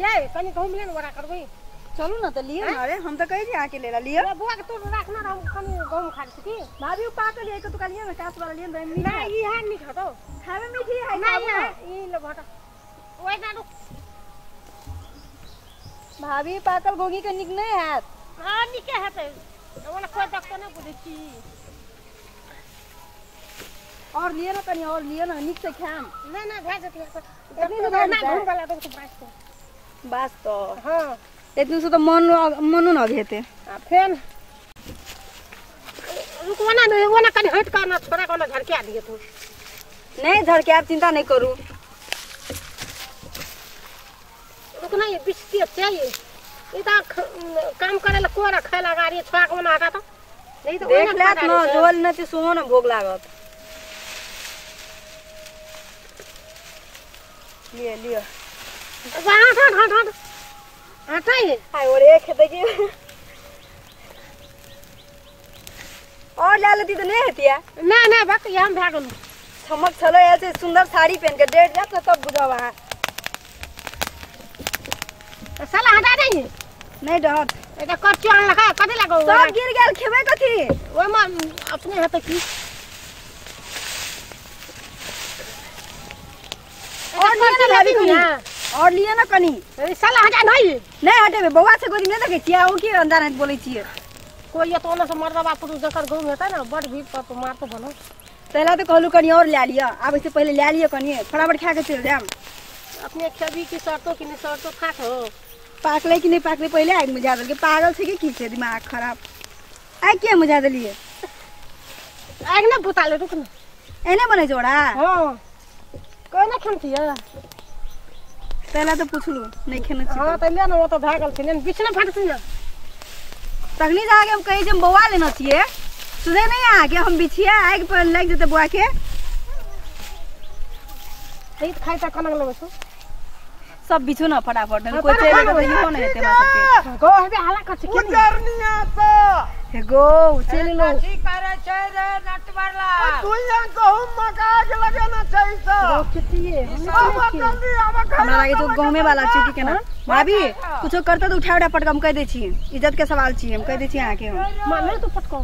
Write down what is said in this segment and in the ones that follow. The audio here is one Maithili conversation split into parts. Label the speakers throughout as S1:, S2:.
S1: ये कनी गहुम ले न वरा करबै।
S2: चलू न त लिअ न। अरे हम त कहै छी अहाँके लेला लिअ।
S1: बुआ के तोर राखना हम कनी गहुम खा छी की
S2: भाभी उ पाकल है तो लिअ न कास वाला लिअ न मीठा।
S1: ना ई है नीक हतो
S2: खावे मीठी है
S1: ना ई ले भटा ओइ ना रुक।
S2: भाभी पाकल गोगी के नीक नहीं हैत।
S1: हां नीके हेतै ओना कोइ डॉक्टर नै बुझै छी।
S2: और लिअ न कनी और लिअ न नीक से खाम।
S1: ना ना भए जेतै
S2: एतनी से भए
S1: ना
S2: जेतै।
S1: गहुम वाला तो बास तो
S2: बास तो
S1: हां
S2: एतनी से तो मन मनो न हेतै।
S1: आ फेन रुक ओना नै ओना कनी हट कर ना छोरा कोना झड़का दिए तू।
S2: नहीं झड़के आप चिंता नहीं करू।
S1: रुक ना ये बिस्ती चाहिए ई त काम करे ला कोरा खाय ला गाड़ी छोरा कोना हटा तो नहीं तो
S2: देख लेत न झोल न त सोहो न भोग लागत। लिअ लिअ
S1: हट हट हट हट हटाइए
S2: आइ ओरे खेतै की और ला लेती त नहीं हेतिया।
S1: ना ना बक हम भए गेलौ।
S2: चमक छलो ऐसे सुंदर साड़ी पहन के डेट जात न तब बुझब अहाँ।
S1: साला हटा नहीं
S2: नहीं डहत
S1: एटा करचू आन लगा कथि लागो
S2: सब गिर गेल खेबै कथि
S1: ओइ में अपने हेतै की।
S2: और लिअ न भाभी कनी और लिअ न कनी।
S1: साला हटा नहीं
S2: नहीं हटेबे बौआ से गोदी नहीं देखै छियै ओ की अंदर नहीं बोलै छियै।
S1: कोई तो ओना से मर्दबा पुरुष जकर गहुम हेतै न बड़ भीड़ पर तो मारतो बनो।
S2: पहला तो कहलू कनी और ले लिअ आब से पहले ले लिअ कनी फटाफट खा के चल जाम।
S1: अपने खेबी की सरतो की नहीं सरतो खात हो
S2: पाकले कि नहीं पाकले पहले आग में जा देलकै। पागल छै कि छै दिमाग खराब आग के मुझा देलियै
S1: आग न बुताले रुक न
S2: एने बनै छै ओरा।
S1: हां कोइ न खेलतियै
S2: पहला तो पुछलू नहीं खेने छी।
S1: हां त ले न ओ त भए गेल छै ने बीच न फाटतै न
S2: तखनी जाके हम कहै छै हम बौआ लेना छियै सुनै नहीं अहाँके हम बिछिया आगि पर लागि जेतै बौआ के।
S1: ई खाइ त कनक लगै छौ
S2: सब बिछू न फटाफट नहीं कोई चले तो इहो नहीं हेतै हमरा सबके।
S1: गो हेबे हाला कर छै के
S3: उजरनिया से
S2: हे गो चलि लो
S3: की करे छै रे नटवरला तू यहाँ गहुम मका आग लगेना छै सब
S1: खेतिए
S3: जल्दी आब।
S2: हमरा लागे छै गहुमे वाला छै की केना। भाभी कुछो करतै त उठा उठा पटक हम कहि दै छी इज्जत के सवाल छी हम कहि दै छी अहाँके हम।
S1: माने तू पटको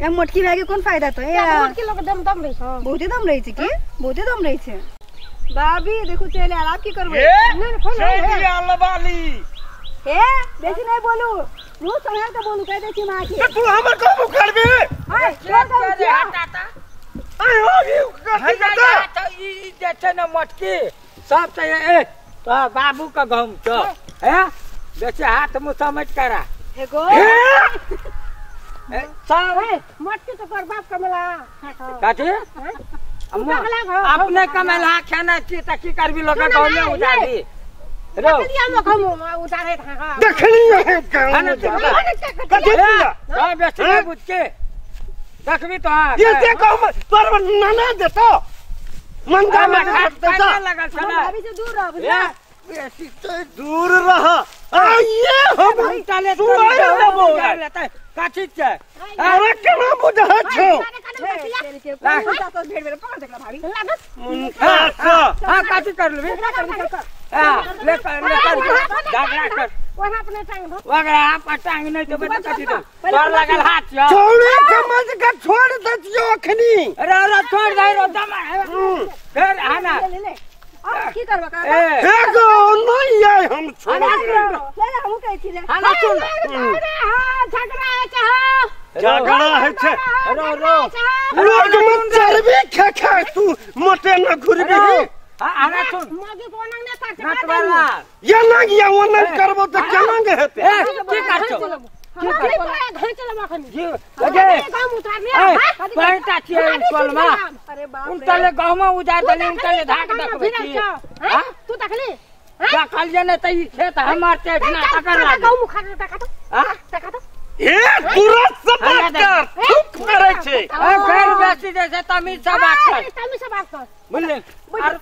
S2: ए मोटकी भाई के कोन फायदा तो ए
S1: मोटकी लोग दम दम रहै छै
S2: बहुते दम रहै छै की बहुते दम रहै छै। भाभी देखू चलि आयल आब की करबै।
S1: नहीं नहीं फोन
S3: नहीं अलवाली
S2: ए बेसी नहीं बोलू मुंह संभाल के बोलू कह दै छी मां के।
S3: तू हमर को उखाड़बे
S2: हाय छोड़ दे
S3: हटाता आइ हो ई कथी करता
S4: ई जे छै न मोटकी सब त ए तो बाबू के गहुम छ हैं बेचे हाथ मुंह समझ करा
S2: हे गो
S4: ए सब
S1: मोटकी तो कर बाप कमला
S4: कथी अपने कमेला खाना छी त की करबी लोग गहुम उजाड़ी रो
S1: उतारे हां
S3: देखली है गहुम कथी
S4: हां बेचे बुझ के देखबी तो हां
S3: ये जे गहुम तोर नाना देतो मंदा में
S4: देतो लगल छ ना
S2: भाभी से दूर रह बुझला
S3: बेसी तो दूर रह आ ये हम
S4: चले
S3: सुआय
S4: लेते कथी छै
S3: अरे केना बुझै छौ
S2: भेट भेल पकड़ देखला भाभी
S4: हां कथी कर लेबी हां ले कर ले कर झगड़ा कर
S1: ओना अपने टांग दो
S4: ओकरा आप टांग नहीं देबै त कथी दो तोर लागल हाथ छौ
S3: छोड़े समझ के छोड़ दै छियौ अखनी।
S4: अरे अरे छोड़ दे रो दम फिर आना
S2: ले अब की करबा का
S3: हे गो नहीं आइ हम छोड़
S2: ले ले हमहु कहै छी ले
S4: आना सुन।
S1: हां झगड़ा है छै
S3: झगड़ा है छै
S4: रो रो
S3: लोग में चर्बी खा खा तू मोटे न घुरबी।
S4: हां आना सुन
S1: मगी कोना ने तार
S4: नटवाला
S3: ये ना या वो न करबो त केना के हेतै
S4: ए की करछौ
S1: की कर घांच लेबा खनी
S4: जी अगे
S1: गहुम उतार ले
S4: पैंटा छियै टोलमा।
S2: अरे बाप रे
S4: उनतले गहुम उजार देली उनतले धाक देखबै छी।
S1: हां तू देखली
S4: देखल जे नै त ई खेत हमर छै ना तकर लागे
S1: गहुम उखाड़ टका तो
S4: हां
S1: टका तो
S3: ए तुरंत से बात कर थूक करे छै।
S4: ए फेर बेसी जे छै तमीज से बात कर
S1: तमीज से बात कर
S4: बुझले। अरे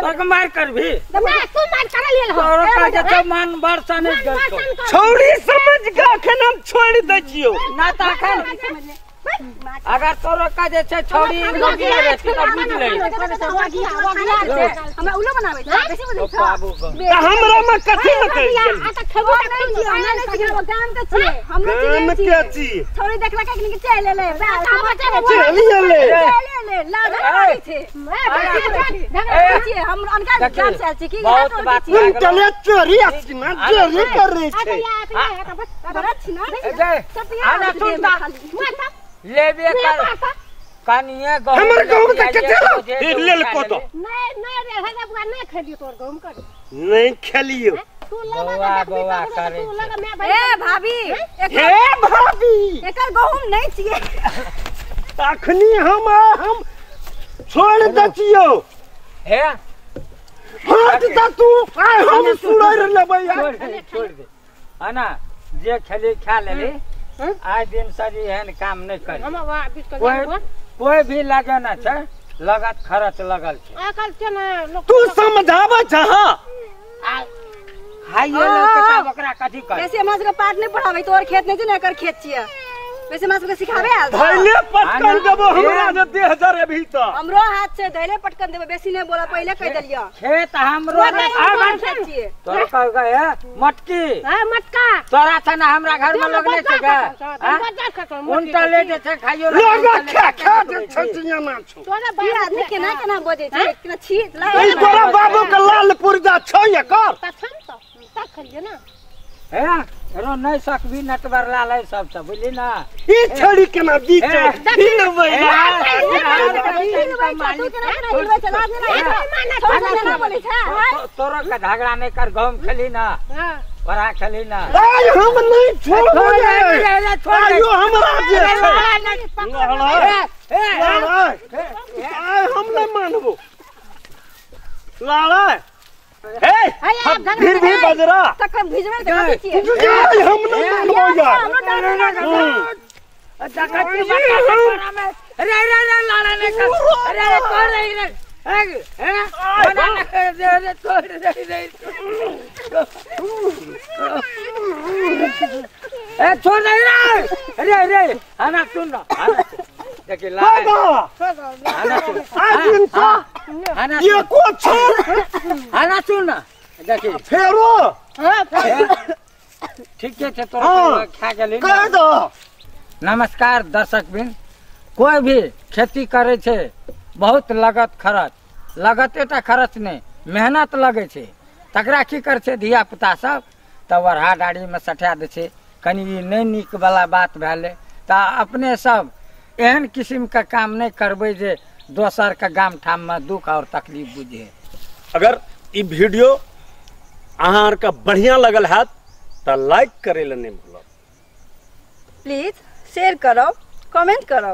S4: तोर मार करबी
S1: ना तू मार कर लेल हो
S4: तोर का जे छौ मन बरसा नै गेल छौ
S3: छौड़ी समझ के अखन हम छोड़ दै छियौ
S4: ना त अखन अगर तोरो का जे छै छौड़ी लगी रे त बुझ ले
S2: हमरा उलो बनाबै छै बेसी बुझै छै
S4: बाबू
S5: त हमरा में कथि न कहि
S1: आ त खेबो
S2: नहीं छी हमरा नहीं छी हम गाम के छियै हमरो
S5: गाम के छी
S2: छौड़ी देखला के के चल ले
S5: चल ले
S2: चल ले लाज लागै छै हम अनका गाम से आयल छी की
S4: बहुत बात
S5: चले चोरी अछि ना चोरी करै छै
S2: बड़ा छी ना
S4: आना सुन लेबे कर कनिए गहूम
S5: हमर गहूम के कते लेल को तो
S1: नहीं नहीं रे हे बुआ नहीं खेलियो तोर गहूम कर
S5: नहीं खेलियो
S1: तू लगा
S4: बौआ करे
S1: तू लगा मैं
S2: ए भाभी
S5: हे भाभी
S2: एकर गहूम नहीं छिए
S5: अखनी हम छोड़ द छियो
S4: हे
S5: हट द तू आ हम सुड़र लेबै
S4: छोड़ दे हना जे खेली खा लेली आइ दिन सजी एहन काम नहीं करी कोई भी लगे ना छै लगत खर्च लगल छै
S5: तू समझाबै छह
S4: खाइए लेलकै तब ओकरा कथी करी
S2: वैसे हमरा सबके पाठ नहीं पढ़ाबै तोर खेत नहीं छै ने एकर खेत छियै वैसे हमरा सबके सिखाबे आयल
S5: धैले पटकन देबो हमरा जे 2000 अभी त
S2: हमरो हाथ से धैले पटकन देबो बेसी नहीं बोला पहिले कह देलियो
S4: खेत हमरो
S2: नहीं छियै
S4: तोरा कह गए मटकी
S1: हां मटका
S4: तोरा छ ना हमरा घर में लोग नहीं छै गे उनटा ले जे छै खाइयो
S5: लोग खा खा जे छचिया ना छौ
S1: तोरा
S2: ई आदमी केना केना बजै छै केना छी
S5: ई तोरा बाबू के लाल पुर्जा छौ एकर
S1: तखन त तक खलियो ना
S4: हे रो नहीं सकबी नटवर लाल है सब सब बुझली ना
S5: ई छड़ी केना बीच हिलबै
S4: तोरो के झगड़ा नहीं कर गहूम खेली ना बड़ा खेली ना
S5: आइ हम नहीं छोड़बो रे आइयो हमरा जे छै आइ हम नहीं मानबो लाला हे फिर भी बजरा
S2: तखन भिजबै त कथि छियै
S5: हम नहीं मानबो यार
S4: रे रे रे लाला ने कर अरे रे तोड़ रे रे हे बना रे रे तोड़ रे रे ए छोड़ रे रे रे आना सुन ना देखि लाला आना सुन आना
S5: ये को छोड़
S4: आना सुन ना देखि
S5: फेरो
S1: हां
S4: ठीक छै तोरा खा गेली
S5: कह दो।
S4: नमस्कार दर्शक बिन, कोई भी खेती करे छै बहुत लगत खर्च लगतेटा खर्च नहीं मेहनत लगे छै तकरा की कर छै धिया पुता सब तब वरहा डाढ़ी में सठा दै छै कनी ई नहीं नीक वाला बात भेलै त अपने सब एहन किस्म के काम नहीं करबै जे दोसर के गाम ठाम में दुख और तकलीफ बुझे।
S5: अगर ई वीडियो अहाँ के बढ़िया लगल हैत त लाइक करे ला नहीं भूलब,
S2: प्लीज शेयर करो, कमेंट करो।